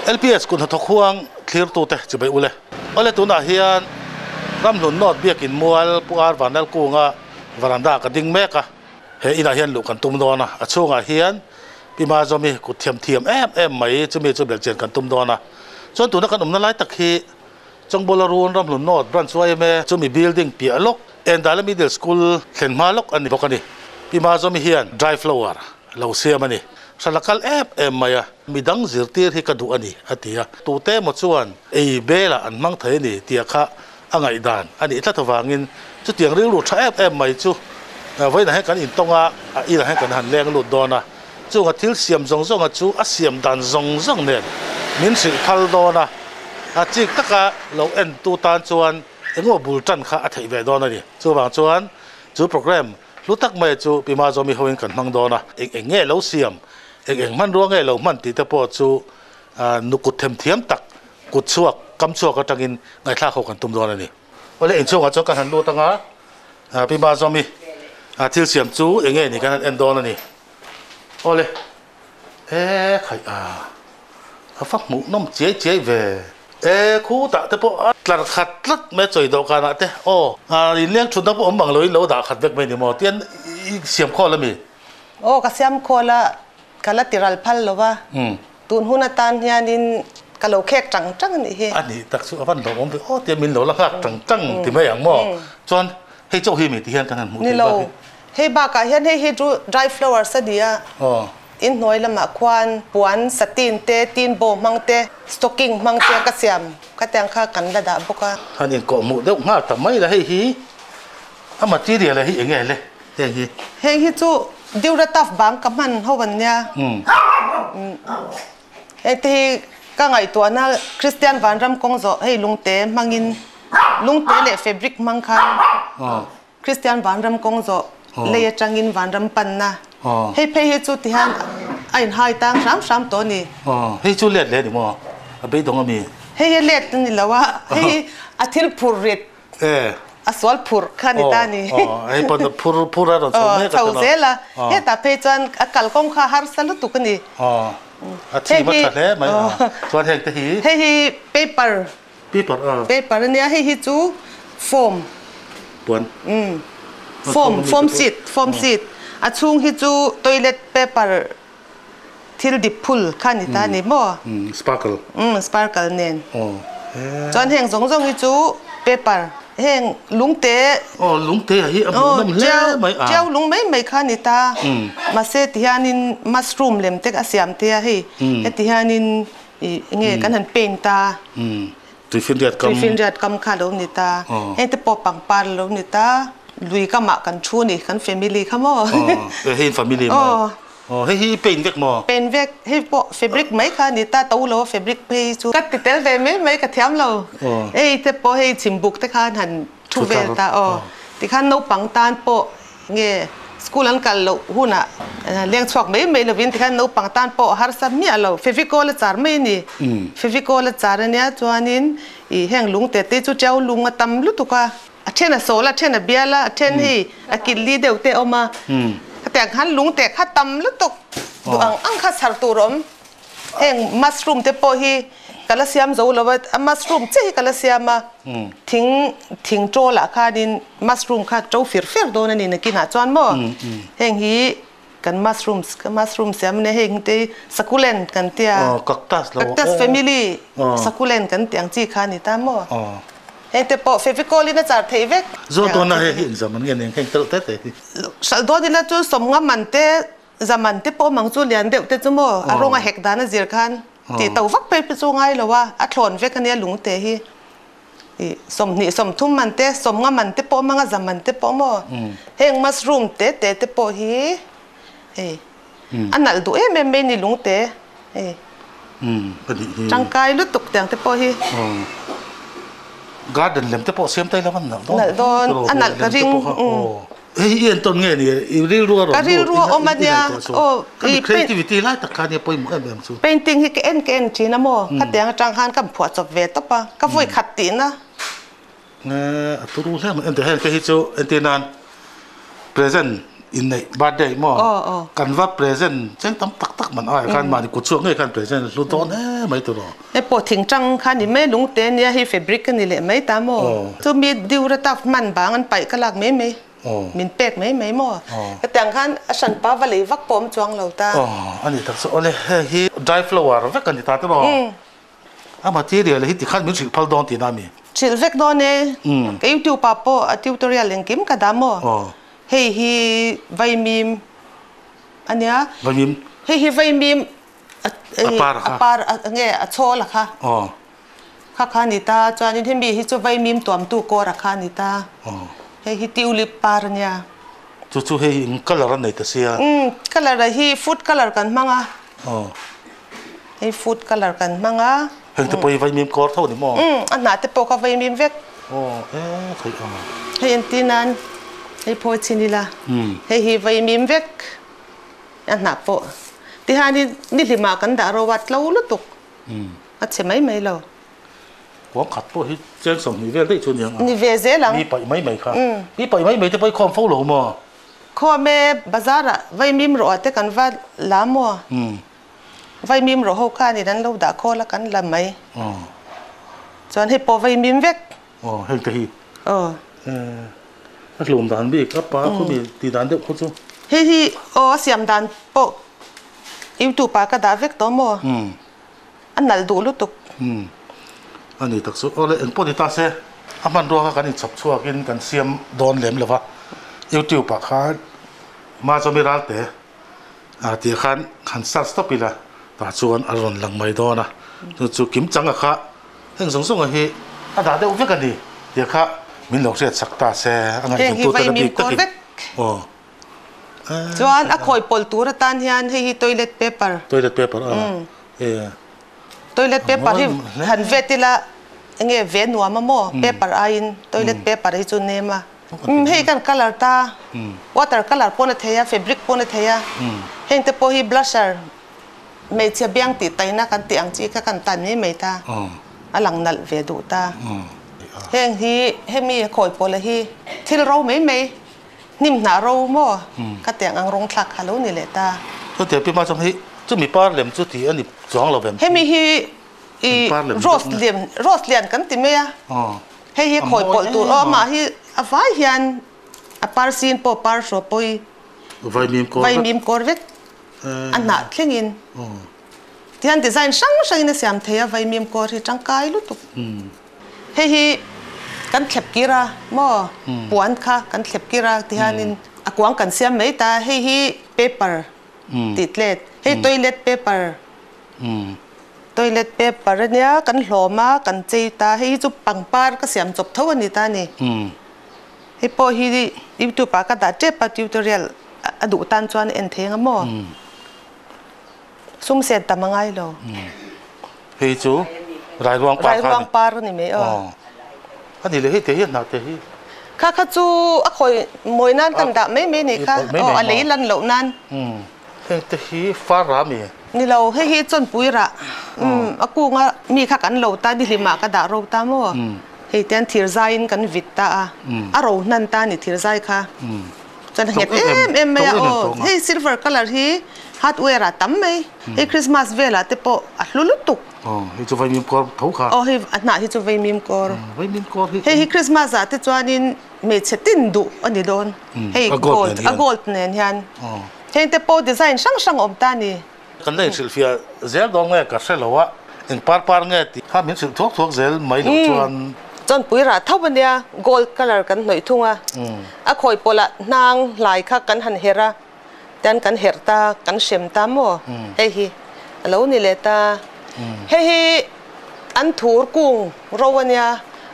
LPS kut hnathawk huang thlirtute chibai ule. Awle tunah hian Ramhlun North Biakin Mual Pu Ar Vanlalkunga varanda ka ding mek a, he inah hian luh kan tum dawn a, a chhungah hian Pi Mazawmi kut thiam thiam em em mai chumi chu belhchian kan tum dawn a. Chuan tuna kan awmna lai tak hi Chawngbuala Run Ramhlun North Branch yma chumi building piah lawk Endala Middle School thlen hma lawk a ni bawk a ni. Pi Mazawmi hian dry flower lo siam a ni. Hrala kal em em mai a, midang zirtir hi ka duh a ni, a ti a. Tute emaw chuan ei belah an hmang thei a ni tia kha a ngaihdan a nih tlat avangin chutiang rilru tha em em mai chu vawiinah hian kan intawng a, a inah hian kan han leng lut dawn a. Chunga thil siam zawng zawnga chu a siam dan zawng zawng nen min hrilh phal dawn a, a chik taka lo entu tan chuan engemaw bul tan kha a theih ve dawn a ni. Chuvang chuan chu programme Hlu tak mai chu Pi Mazawmi hoin kan hmang dawn a, eng eng nge lo siam, eng eng hmanrua nge lo hman tih te pawh chu nukut themthiam tak kut chhuak, kam chhuak atangin ngaihthlak ho kan tum dawn a ni. Awle inchhungah chuan kan han lut anga Pi Mazawmi thil siam chu eng nge ni kan han en dawn a ni. Awle E khaih a, a va hmuh nawm chiai chiai ve. E khutah te pawh a tlar khat tlat mai a chawi dawhkanah te aw inleng thutna pawh awm ang loin lo dah khat vek mai ni maw tian i siam khawl a mi? Aw ka siam khawl a, ka la ti ral phal lo va, tun hun atan hianin ka lo khek tang tang a nih hi. A nih tak chu a van lo awm ve aw tian min lo la nghak tang tang ti mai ang maw? Chuan hei chauh hi mi ti hian kan han hmuh theih bak hi. Hei bakah hian hei hi chu dry flowers a ni a. Inhnuai lamah khuan puan satin te, tin bow hmang te, stocking hmang te ka siam khatiang kha kan la dah bawk a. Han inkawhhmuh deuh nghal ta mai la hei hi a material hi eng nge le heng hi? Heng hi chu Durataf bang ka hman ho an nia. Heng te hi ka ngaihtuahna Kristian Vanram kawng zawh hei lungte hmangin lungte leh fabric hmang khan Kristian vanram kawng zawh lei atangin vanram panna hei phei hi chu tihian a inhai tang hram hram tawh a ni. Hei chu let leh a ni maw? A beidawng a mi? Hei hi let a ni lo a, hei hi a thil phur rit, a sual phur kha a ni ta a ni. Hei pawn a phur phur a rawn chho mek a chho zel a, hetah phei chuan a kalkawng kha harsa lutuk a ni. A thim a tha hle mai a, chuan heng te hi? Hei hi paper. Paper a. Paper a nia hei hi chu form. Puan. Umm form form sheet form sheet a chhung hi chu toilet paper thil dip phul kha ni ta ni maw. Umm sparkle. Umm sparkle nen. Aw. Chuan heng zawng zawng hi chu paper heng lungte. Aw lungte ah hi a hmuh nawm hle mai a. Tiau lung mai mai kha ni ta. Mahse tihianin mushroom lem te a siam te a hei heti hianin I nge kan han paint a. Tuifinriat kam. Tuifinriat kam kha lo ni ta. Heng te pawh pangpar lo ni ta. Lui kamah kan thu ni kan family kha maw. Hei in family maw. Hei hi i paint vek maw? Paint vek. Hei pawh fabric mai kha ni ta. To lo fabric phei chu. Ka ti tel ve mai mai ka thiam lo. Hei te pawh hei chhimbuk te khan han Thu vel ta aw. Tikhan naupang tan pawh nge school an kal loh hunah leng chhuak mai mai lovin tikhan naupang tan pawh harsa miah lo. Fevicol a char mai a ni. Fevicol a char ania chuanin ih heng lung te te chu tiau lung a tam lutuk a. A then a sawl a, a then a bial a, a then hei a killi deuh te a awm a. Khatiang khan lung te kha tam lutuk duh ang ang kha char tur a awm. Heng mushroom te pawh hi ka la siam zo lo a, a mushroom chiah hi ka la siam a, thing thing ṭawl ah khanin mushroom kha ṭo fir fer dawn a ni nakinah chuan maw heng hi kan mushroom mushroom siam a nia heng te hi succulent kan tia cactus family succulent kan tih ang chi kha a ni ta maw heng te pawh fevicol in a char theih vek. Zawt dawn a hei hi engzam an nge nen heng telh te te hi. Hralh dawn ila chu sawmnga man te Zaman te pawh mang chu lian deuh te chu maw a rawng a hek dan a zir khan tih to vak phei chu ngai lo a, a thlawn vek ania lungte hi ih 20 30 man te 50 man te pawh mang a zaman te pawh maw heng mushroom te te te pawh hi hei a nalh duh em em mai ni lungte hei tangkai lutuk tiang te pawh hi. Garden lem te pawh siam tai lo an nalh dawn. Nalh dawn a nalh ka ring. Hei hi i entawn nge ni? I rilru a rawn Ka rilru a awm a nia. Aw, Ka mi creativity lai tak kha nia pawimawh em em chu. Painting hi ka en ka en thin a maw? Khatiang atang khan ka phuah chawp ve tawp a, ka vawi khat tihna. A turu hle mai. Ente heng te hi chu entir nan present Inneih birthday maw kan va present cheng tam tak tak man ai khan mahni kut chhuak ngei khan present hlu dawn em mai tiraw. Hei pawh thingtang kha ni mai lungte nia hei fabric a ni leh mai ta maw chumi diura taf hman bang an paih ka lak mai mai min pek mai mai maw hetiang khan a hranpa va lei vak pawh awm chuang lo ta. A ni tak chu awle hei hi dry flower vek a ni ta tiraw. A material hi tikhan min hrilh phal dawn tihna a mi? Hrilh vek dawn e. Ka YouTube ah pawh a tutorial engkim ka dah maw? Hei hi vaimim a nia. Vaimim? Hei hi vaimim a par a nge a chhawl a kha. Kha kha a ni ta. Chuanin hemi hi chu vaimim tuamtu kawr a kha a ni ta. Hei hi tulip par a nia. Chu chu hei eng colour a nei ta sia? Colour a hi food colour kan hmang a. Hei food colour kan hmang a. Heng te pawh hi vaimim kawr tho a ni maw? Umm a hnah te pawh kha vaimim vek. Aw e theih ang. Hei entir nan hei phawi chhin ila hei hi vaimim vek a hnah pawh tihianin nihlimah kan dah ro a tlo lutuk a chhe mai mai lo. Kuang khat pawh hi cheng 20 vel daih chu a ni ang a. Ni ve zel ang. Mi paih mai mai kha. Mi paih mai mai te pawh i khawm fo lo maw? Khawm e bazar ah vaimim rawh ah te kan va la maw? Vaimim rawh ho khanin an lo dah khawl a kan la mai. Chuan hei pawh vaimim vek. Aw heng te hi. Aw. A hlawm dan bik a pa khawmi tih dan deuh khaw chu. Hei hi aw a siam dan pawh youtube ah ka dah vek tawh maw? A nalh duh lutuk. A ni tak chu. Awle engpawh ni ta se a hmanrua kha kan inchhawp chhuakin kan siam dawn lem lo va. Youtube ah khan Mazawmi Ralte a tih khan han search tawp ila tah chuan a rawn lang mai dawn a. Chu chu kim changa kha heng zawng zawng hi a dah deuh vek a ni tih kha min lo hriat chak ta se a ngaihtuah tu te bik takin. Aw. Chuan a khawi pawlh tur atan hian hei hi toilet paper. Toilet paper a e. Toilet paper hi han vet ila enge ve nuam a maw paper aiin toilet paper hi chu nem a. Hei kan colour ta water colour pawn a thei a fabric pawn a thei a heng te pawh hi blusher hmeichhia biang tih taina kan tih ang chi kha kan tan mai mai ta a lang nalh ve duh ta. Heng hi hemi khawi pawlh a hi thil ro mai mai. Hnim hnah ro maw? Ka tiang ang rawng thlak kha lo ni leh ta. Chutia pi Machawm hi chumi par lem chu ti a ni chuang lo vem? Hemi hi i rose lem rose lian kan ti mai a. Hei hi khawi pawlh tur aw amah hi a vai hian a par sin pawh par hraw pawh i vaimim kawr vek a hnah thlengin tihian design hrang hrangin a siam thei a vaimim kawr hi tangkai lutuk. Hei hi kan thlep kir a maw? Puan kha kan thlep kir a tihianin a kuang kan siam mai ta. Hei hi paper tih tlet. Hei toilet paper toilet paper a nia kan hlawm a kan chei ta. Hei hi chu pangpar ka siam chawp tho a ni ta a ni. Hei pawh hi youtube ah ka dah tep a tutorial a duh tan chuan en thei ang a maw? Sum sen tam a ngai lo. Hei chu Rairuang par kha a ni. Rairuang par a ni mai aw. A ni le hei te hi a hnah te hi. Kha kha chu a khawi mawi nan kan dah mai mai ni kha. Aw a lei lan loh nan. Heng te hi far rah mi? Ni lo hei hi chawnpui rah. A kunga mi kha kan lo ta nihlim ah ka dah ro ta maw. Hei tian thirzai in kan vit ta a. A ro hnan ta a ni thirzai kha. Chuan a nghet em em mai a aw. Hei silver colour hi hardware ah tam mai. Hei Christmas velah te pawh a hlu lutuk. Aw hei chu vaimim kawr tho kha. Aw hei a hnah hi chu vaimim kawr. Vaimim kawr hi. Hei hi Christmas ah te chuanin hmeichhe tin duh a ni dawn. Hei gold a gold nen hian. Heng te pawh design hrang hrang awm ta a ni. Kan la inhrilhfiah zel dawn nge ka hre lo a, eng par par nge tih kha min hrilh thuak thuak zel mai loh chuan. Chawnpui rah tho a nia, gold colour kan hnawih thung a, a khawi pawlah hnang hlai kha kan han herh a, tian kan herh ta, kan hrem ta maw? Hei hi a lo ni leh ta. Hei hi an thur kung ro a nia,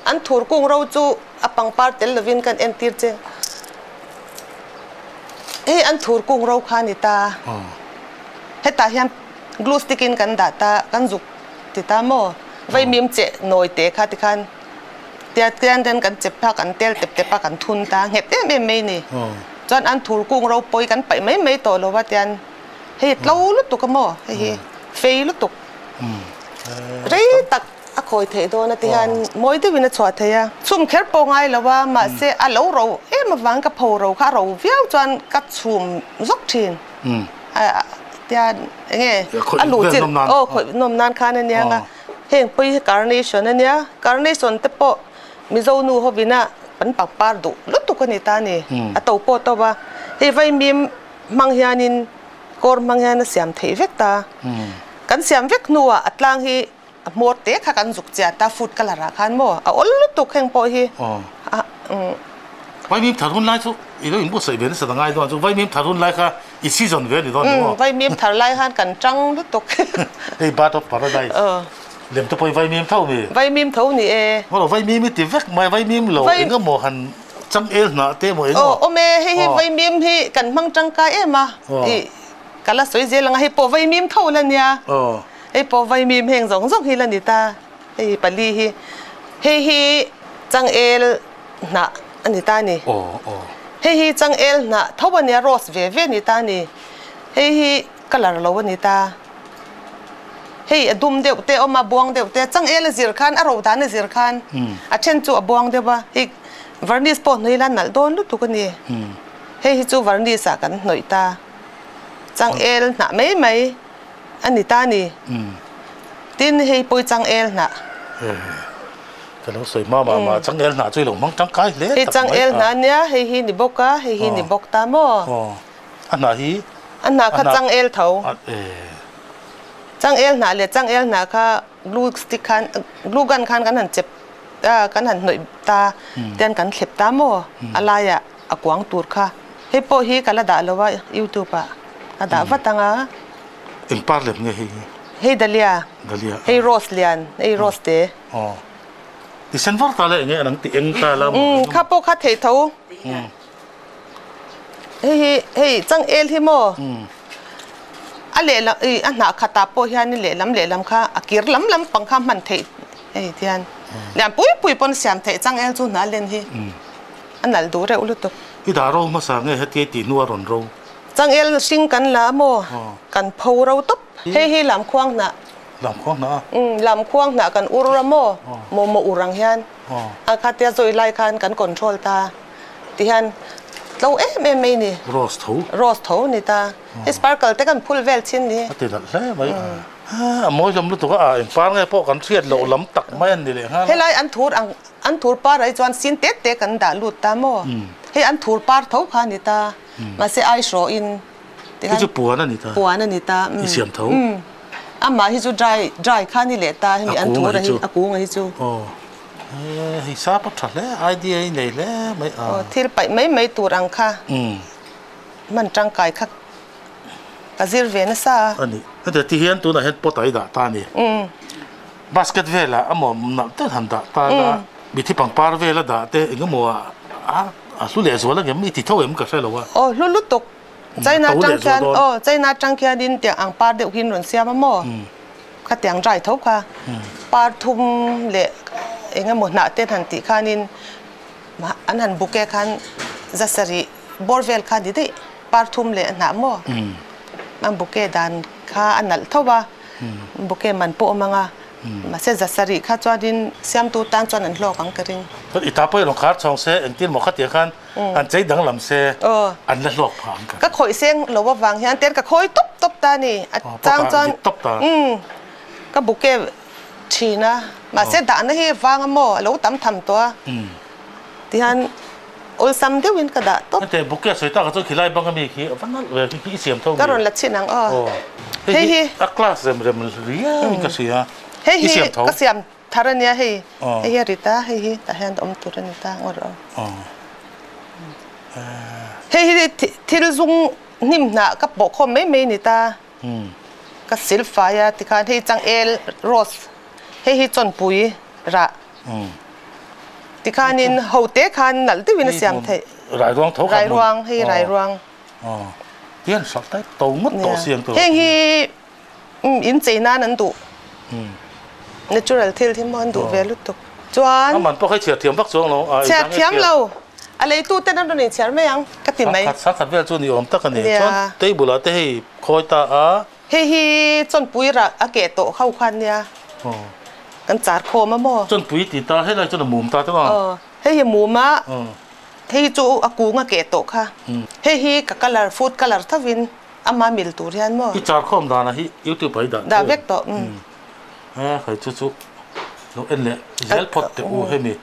an thur kung ro chu a pangpar tel lovin kan entir che. Hei an thur kung ro kha a ni ta. Hetah hian glue stick in kan dah ta, kan zuk ti ta maw? Vaimim cheh nawi te kha tikhan tia tian ten kan chep phak an tel tep tep a kan thun ta nghet em em mai ni. Chuan an thur kung ro pawi kan paih mai mai tawh lo a tian hei tlo lutuk a maw hei hi fei lutuk rei tak a. khawi theih dawn a ti hian mawi deuhin a chhuah thei a. Chhum kher pawh ngai lo a, mahse a lo ro em avang ka pho ro kha a ro viau chuan ka chhum zawk thin. Tian enge a luh chilh aw khawih nawm nan khan a nia nga heng pawh hi carnation a nia, carnation te pawh Mizo nu hovina kan pangpar duh lutuk a ni ta a ni, a to pawh to va, hei vaimim hmang hianin kawr hmang hian a siam theih vek ta, kan siam vek hnuah a tlang hi a hmawr te kha kan zuk chiah ta food colour ah khan maw a awl lutuk heng pawh hi. Vaimim thar hun lai chu i lo inbuatsaih ve nasa ta ngai dawn chu vaimim thar hun lai kha i season ve a ni dawn ni maw? Vaimim thar lai khan kan tang lutuk. Hei bird of paradise lem te pawh hi vaimim tho mi? Vaimim tho ni e. Maw lo vaimim i ti vek mai vaimim lo eng emaw han changel hnah te emaw eng emaw. Awm e hei hi vaimim hi kan hmang tangkai em a i ka la sawi zel ang a hei pawh vaimim tho la nia hei pawh vaimim heng zawng zawng hi la ni ta hei pali hi hei hi changel hnah a ni ta a ni. Hei hi changel hnah tho a nia rose ve ve a ni ta a ni. Hei hi colour lo a ni ta. Hei a dum deuh te a awm a, buang deuh te. Changel a zir khan a ro dan a zir khan a then chu a buang deuh a. Hei varnish pawh hnawih ila nalh dawn lutuk a ni. Hei hi chu varnish ah kan hnawih ta. Changel hnah mai mai a ni ta a ni. Tin hei pawi changel hnah. Ka lo sawi hma mah mah changel hnah chu i lo hmang tangkai hle tak mai. Hei changel hnah ania, hei hi ni bawk a, hei hi ni bawk ta maw? Aw, a hnah hi? A hnah kha changel tho. Changel hnah leh changel hnah kha glue stick khan, glue gun khan kan han chep a, kan han hnawih ta, tian kan thlep ta maw? A laiah a kuang tur kha. Hei pawh hi ka la dah lo a youtube ah ka dah vat ang a. Eng par lem nge hei hi? Hei dahlia. Dahlia. Hei rose lian, hei rose te. Aw. Ti sen var ta le enge anang ti eng ta la maw? Kha pawh kha thei tho. Hei hi hei changel hi maw? A lehlam i a hnah khatah pawh hian lehlam lehlam kha a kir lam lam pang kha hman theih hei tihian lian pui pui pawn siam theih changel chu hnah len hi a nalh duh reuh lutuk. I dah ro hmasa nge hetia tih hnu a rawn ro? Changel hring kan la maw? Kan pho ro tawp. Hei hi lamkhuang hnah. Lamkhuang hnah a? Umm, lamkhuang hnah kan ur a maw? Momo ur ang hian. A khatia zawi lai khan kan control ta ti hian tlo em em mai ni. Rose tho. Rose tho ni ta. Hei sparkle te kan phul vel chin ni. A ti nalh hle mai. A mawi hlawm lutuk a, a engpar nge pawh kan hriat loh lam tak mai a ni leh nghal a. Helai an thur ang, an thur par ah hi chuan sin tet te kan dah lut ta maw? Hei an thur par tho kha ni ta. Mahse ai hrawh in. Hi chu puan a ni ta. Puan a ni ta. I siam tho. Amah hi chu dry dry kha ni leh ta hemi an thur a hi a kung a hi chu. Aw hei sap a tha hle idea hi nei hle mai a. Aw thil paih mai mai tur ang kha. Hman tangkai kha ka zir ve nasa a. A ni. Heti ti hian tunah hian pot ah i dah ta a ni. Basket velah amaw nalh deuh han dah ta la mithi pangpar vela dah te engemaw a a hlu leh zual angem i ti tho em ka hre lo a. Aw hlu lutuk. China atang khian aw China atang khianin tiang ang par deuh hian rawn siam a maw? Khatiang dry tho kha par thum leh eng emaw hnah te han tih khanin an han bouquet khan za sarih bawr vel kha ni daih par thum leh hnah maw? An bouquet dan kha a nalh tho a bouquet man pawh awm ang a. Mahse za sarih kha chuanin siamtu tan chuan an hlawk ang ka ring. Chuan i ta pawh i rawn khar chhawng se engtin maw khatiang khan an chei danglam se an la hlawk phah ang ka ring. Ka khawih seng lo avang hian ten ka khawi tawp tawp ta a ni. A chang chuan ka bouquet thin a, mahse dahna hi vang a maw a lo tam tham tawh a tihian awlsam deuhin ka dah tawp. Hete bouquet sawi tak ah chuan khilai bang ami khi a va nalh ve khi i siam tho mi. Ka rawn la chhin ang aw. Hei hi a class rem rem riau in ka hria. Hei hi ka siam thar a nia hei. Hei hi a rit a hei hi tah hian awm tur a ni ta ngawt rawh. Hei hi thil zung hnim hnah ka pawh khawm mai mai a ni ta. Ka sil fai a tikhan hei changel rose hei hi chawnpui rah. Tikhanin ho te khan nalh deuhin a siam theih. Rairuang tho kha. Rairuang hei rairuang. Hian sak tai to ngawt tawh siam tur. Heng hi in chei nan an duh. Natural thil hi maw an duh ve lutuk. Chuan. A man pawh kha i chhiar thiam vak chuang lo. Chhiar thiam lo. A leitu ten an rawn inchhiar mai ang ka ti mai. Sakhat sakhat vel chu ni awm tak a ni. Chuan table ah te hei khawi ta a. Hei hi chawnpui rah a keh tawh ho khan nia. Kan char khawm a maw? Chuan pui ti ta, helai chuan a mum ta te maw? Aw, hei hi mum a, hei hi chu a kung a keh tawh kha. Hei hi ka colour, food colour thovin ama mil tur hian maw? I char khawm danah hi youtube ah i dah Dah vek tawh, umm. He khai chu chu lo en leh zel phawt teh u hemi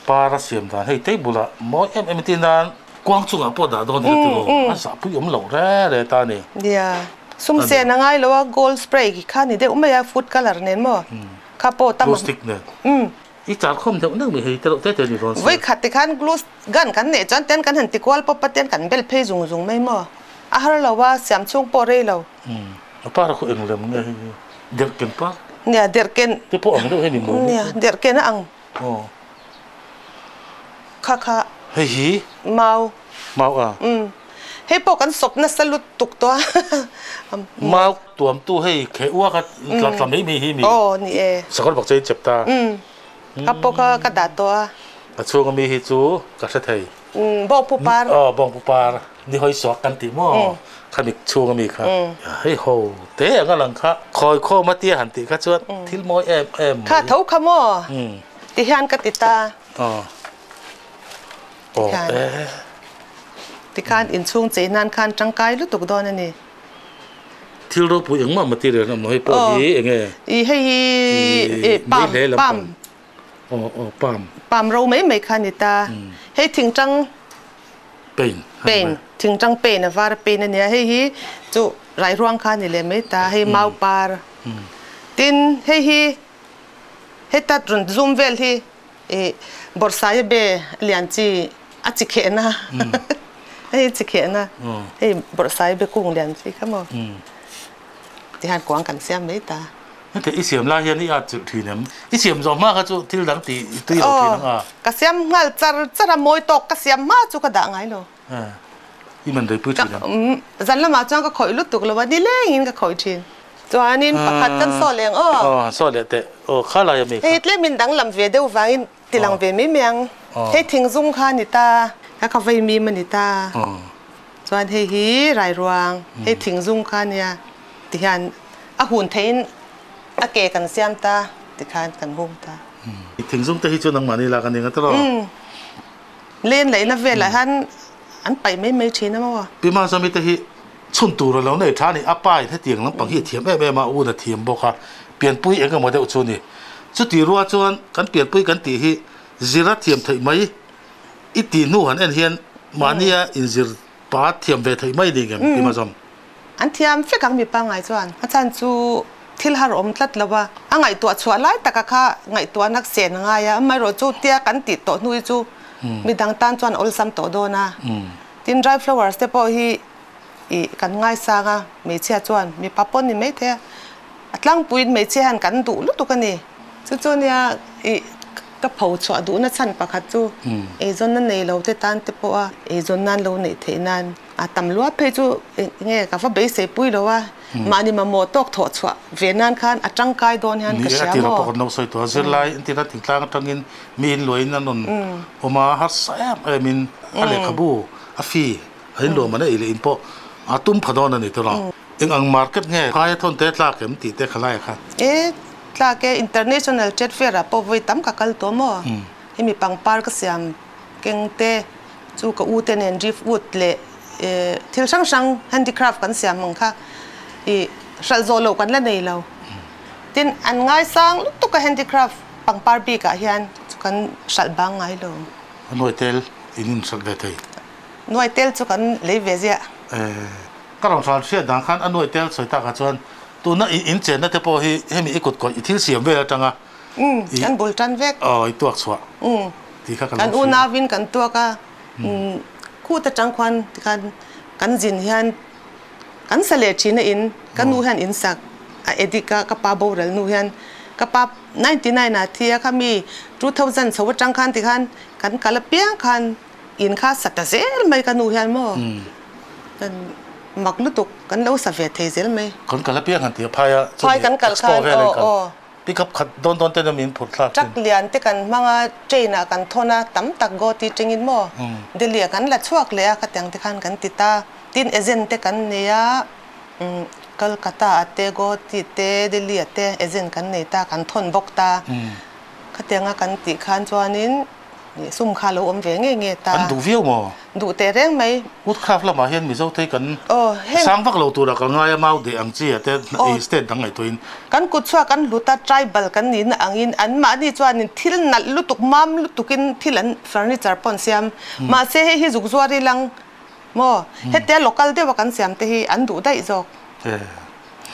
par a siam dan hei table ah mawi em em tin nan kuang chungah pawh dah dawn ila tiraw a zahpui awm loh re re ta a ni. Nia, sum sen a ngai lo a, gold spray khi kha ni deuh mai a, food colour nen maw kha pawh tam Glue stick nen. I char khawm deuh deuh mai hei te reuh te te ni dawn si. Vawi khat ti khan glue gun kan neih chuan ten kan han ti kual pawp a ten kan bel phei zung zung mai maw a har lo a, siam chhung pawh rei lo. A par khu eng lem nge hei hi? Derhken par? Nia, derhken. Te pawh ang deuh hei ni maw? Nia, derhken a ang. Aw. Kha kha. Hei hi? Mau. Mau a? Umm. Hei pawh kan sawp nasa lut tuk tawh a. Mau tuamtu hei kheh uak a tla tla mai mai hi mi? Aw, ni e. Sakawr bak chei chep ta. Umm. Kha pawh kha ka dah tawh a. A chhunga mi hi chu ka hre thei. Umm, bawngpu par. Aw, bawngpu par. Ni hawi suak kan tih maw? Khami chhung ami kha. Hei ho te anga lang kha khawi khawm a tia han tih kha chuan thil mawi em em mai. Kha tho kha maw? Ti hian ka ti ta. Aw. Aw e. Tikhan inchhung chei nan khan tangkai lutuk dawn a ni. Thil ropui engmah material an awm lo hei pawh hi enge? I hei hi palm palm. Aw aw palm. Palm ro mai mai kha a ni ta. Hei thingtang. Pain. Pain, thingtang pain a var a pain a nia. Hei hi chu rairuang kha a ni leh mai ta, hei mau par. Tin, hei hi heta rawn zoom vel hi ih bawrhsai a be lian chi a chi khehna. Hei hi chi khehna, hei bawrhsai be kung lian chi kha maw. Tihian kuang kan siam mai ta. Heti i siam lai hian i at chilh thin em? I siam zawh hma kha chu thil dang tih i tui lo thin ang a. Aw, ka siam nghal char char a, mawi tawk ka siam hma chu ka dah ngai lo. I man reipui thin em? Zan lamah chuan ka khawih lutuk lo a, nilengin ka khawih thin. Chuanin pakhat kan saw leh ang aw. Aw, han saw leh teh. Aw, kha lai ami kha. Hei tlemin danglam ve deuh vangin tilang ve mai mai ang. Hei thingzung kha a ni ta, ka vei mim a ni ta. Chuan hei hi rairuang, hei thingzung kha nia tihian a hun theihin a ke kan siam ta tikhan kan hung ta. Thingzung te hi chu nangmahni lak a ni nga tawh. Len laihna velah hian an paih mai mai thin a maw? Pi Mazami te hi chhun tur a lo nei tha a ni, a pa in hetiang lampang hi a thiam em em a, un a thiam bawk a, pianpui eng emaw deuh chu a ni. Chuti rual chuan kan pianpui kan tih hi zir a thiam theih mai. I tih hnu han en hian mahnia inzir pa thiam ve theih mai ni ngem ti mazawm. An thiam fek ang mi pangngai chuan. A chhan chu thil har awm tlat lo a, a ngaihtuah chhuah lai taka kha ngaihtuahna sen a ngai a, amaherawh chu tia kan tih tawh hnu hi chu midang tan chuan awlsam tawh dawn a. Tin dry flowers te pawh hi ih kan ngaisang a, hmeichhia chuan mipa pawn ni maithei a, a tlangpuiin hmeichhia hian kan duh lutuk a ni. Chu chu nia ih ka pho chhuah duhna chhan pakhat chu eizawnna nei lo te tan te pawha eizawn nan lo neih theih nan a tam luat phei chu enge ka va beisei pui lo a, mahni mamawh tawk thawh chhuah ve nan khan a tangkai dawn hian ka hria maw? Ni e, a tirah pawh kan lo sawi tawh a, zirlai an tirah thingtlang atangin mi in luahin an rawn awm a, harsa em emin a lehkhabu a fee a inluah man a ei leh in pawh a tum pha dawn a ni tawh lo. Eng ang market nge phaia thawn te tlak em tih te kha lai kha? E, tlak e, International Trade Fair ah pawh vawi tam ka kal tawh maw? Hemi pangpar ka siam keng te chu ka u te nen driftwood leh thil hrang hrang handicraft kan siam ang kha i hralh zawh loh kan la nei lo. Tin, an ngaisang lutuk a handicraft pangpar bik ah hian chu kan hralh bang ngai lo. A nuai tel in in hralh ve thei. Nuai tel chu kan lei ve ziah. E. Ka rawn hral hriat dan khan a nuai tel sawi takah chuan tuna i inchenna te pawh hi hemi i kut kawih i thil siam vel atanga i Kan bul tan vek. Aw i tuak chhuah tih kha ka lo Kan hria. unauin kan tuak a, khut atang khuan tikhan kan zin hian kan sa leh thin a in, ka nu hian in sak a edit a, ka pa boral nu hian ka pa 99 ah thi a khami 2000 chho atang khan tikhan kan kal apiang khan In kha sa ta zel mai ka nu hian maw kan mak lutuk kan lo sa ve thei zel mai. Kan kal apiang han ti a phai a Phai kan kal expo khan vel aw kal aw. pick up khat dawn dawn ten a min phurh thlak Truck lian te kan hmang a train ah kan thawn a tam tak Guwahati tengin maw Delhi ah kan la chhuak leh a khatiang te khan kan ti ta tin agent te kan nei a umm. Calcutta ah te, Guwahati te, Delhi ah te agent kan nei ta, kan thawn bawk ta. Khatianga kan tih khan chuanin sum kha lo awm ve nge nge ta. An duh viau maw? Duh teh reng mai. Woodcraft lamah hian Mizo te kan sang vak lo tura ka ngai a, mau deh ang chi ah te state dang ngaihtuahin. Kan kut chhuak an hlut a, tribal kan nihna angin anmahni chuanin thil nalh lutuk, mam lutukin thil an furniture pawh an siam. Mahse hei hi zuk zuar ilang maw? Hetia local deuha kan siam te hi an duh daih zawk.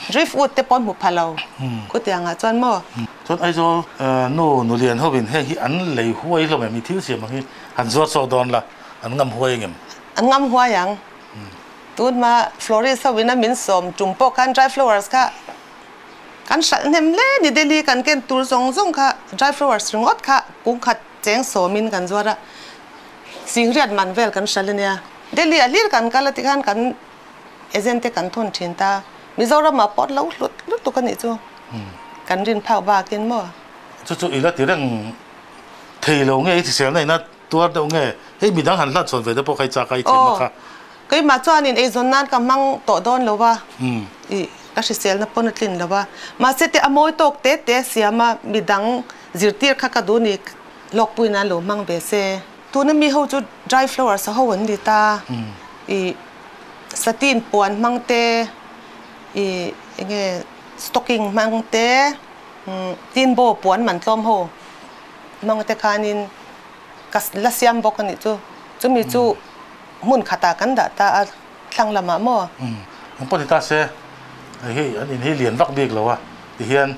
Driftwood te pawh an hmu pha lo khutiangah chuan maw? Chuan Aizawl nu nulian hovin heng hi an lei huai hlawm em? I thil siam ang hi han zuar chhuak dawn la, an ngam huai engem? An ngam huai ang. Tunhma florist hovin a min sawm tum pawh khan dry flowers kha kan hralh hnem hle ni Delhi kan ken tur zawng zawng kha dry flowers ringawt kha kung khat cheng sawmin kan zuar a, singriat man vel kan hralh ania. Delhi ah hlir kan kal a tikhan kan Agent te kan thawn thin ta. Mizoram ah pawh lo hlut lutuk a nih chu. Kan rin phak bakin maw? Chu chu i la ti reng thei lo nge i hriselna ina tuar deuh nge hei midang han hlat chhawn ve te pawh kha i chak a i thiam a kha. Aw, keimah chuanin eizawn nan ka hmang tawh dawn lo a, i ka hriselna pawn a tlin lo a. Mahse te a mawi tawk te te siam a midang zirtir kha ka duh ni lawkpui nan lo hmang ve se. Tuna mi ho chu dry flowers a ho an ni ta. I satin puan hmang te, i enge stocking hmang te, tin bow puan man tlawm ho hmang te khanin ka la siam bawk a nih chu. Chumi chu hmun khatah kan dah ta a thlang lamah maw? Ang pawh ni ta se, hei an in hi lian vak bik lo a, tihian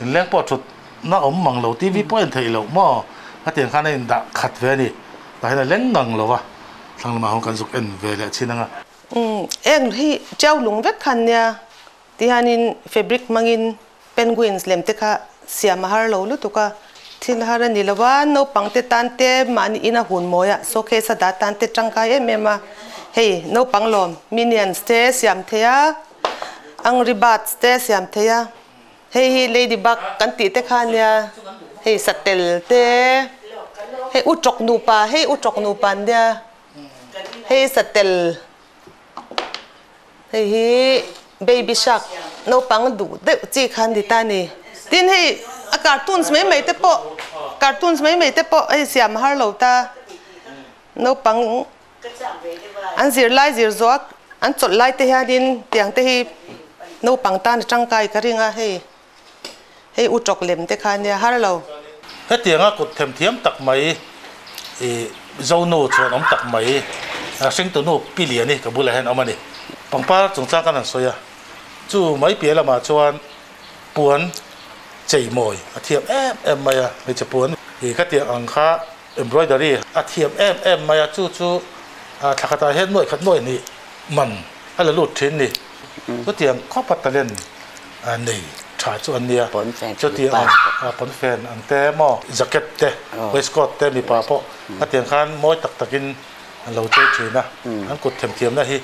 inleng pawh thut na awm mang lo, TV pawh en theih loh maw? Hetiang khan a indah khat ve a ni, tah hian a leng ngang lo a. Thlang lamah hawn kan zuk en ve leh chin anga. Umm eng hi tiau lung vek khan nia tihianin fabric hmangin penguins lem te kha siam a har lo lutuk a, thil har a ni lo a, naupang te tan te mahni ina hun mawi a showcase a dah tan te tangkai em em a, hei naupang lawm minions te siam thei a, angry birds te siam thei a. Hei hi ladybug kan tih te kha nia, hei satel te, hei u tawk nupa, hei u tawk nupa an nia, hei satel, hei hi baby shark naupang duh deuh chi kha an ni ta a ni. Tin hei a cartoons mai mai te pawh, cartoons mai mai te pawh hei siam a har lo ta, naupang An zirlai zir zawk an chawlh lai te hianin tiang te hi naupang tan a tangkai ka ring a, hei hei u tawk lem te kha ania har lo. Hetianga kut themthiam tak mai i Zonu chuan awm tak mai hringtunu Pi Liani ka bulah hian awm a ni. Pangpar chungchang kan han sawi a, chu mai piah lamah chuan puan cheimawi a thiam em em mai a, hmeichhe puan i khatiang ang kha Embroidery a thiam em em mai a, chu chu thla khatah hian nuaih khat nuaih hnih man a la lut thin ni. Chutiang khawp a talent nei tha chu an nia. Chutiang ang pawnfen ang te maw, jacket te, waistcoat te mipa pawh hetiang khan mawi tak takin an lo chei thin a. An kut themthiamna hi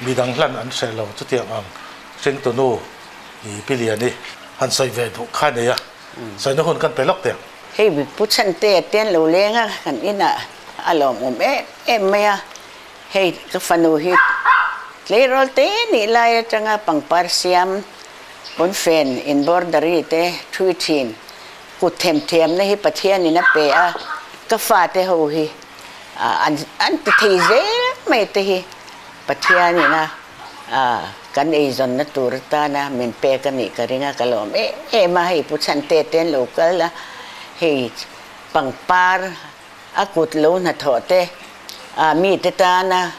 midang hlan an hreh lo. Chutiang ang hringtunu Pi Liani han sawi ve duh kha nei a, sawina hun kan pe lawk teh ang. Hei pu Chhante te an lo leng a, kan inah a lawmawm em em mai a, hei ka fanu hi tleirawl te nih lai atanga pangpar siam pawnfen embroidery te thui thin kut themthiamna hi Pathianin a pe a, ka fate ho hi an ti thei zel mai te hi Pathianin a Kan eizawnna tur atana min pek a nih ka ring a, ka lawm em em a, hei Pu Chhante te an lo kal a, hei pangpar a kut lo hnathawh te, mite tana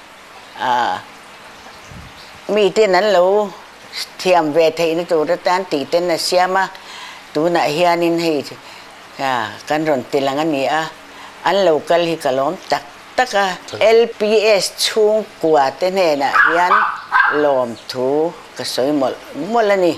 miten an lo thiam ve theihna tur atan tih ten a siam a, tunah hianin hei kan rawn ti lang a ni a, an lo kal hi ka lawm tak. Taka LPS chhungkua te hnenah hian lawmthu ka sawi mawlh mawlh a ni.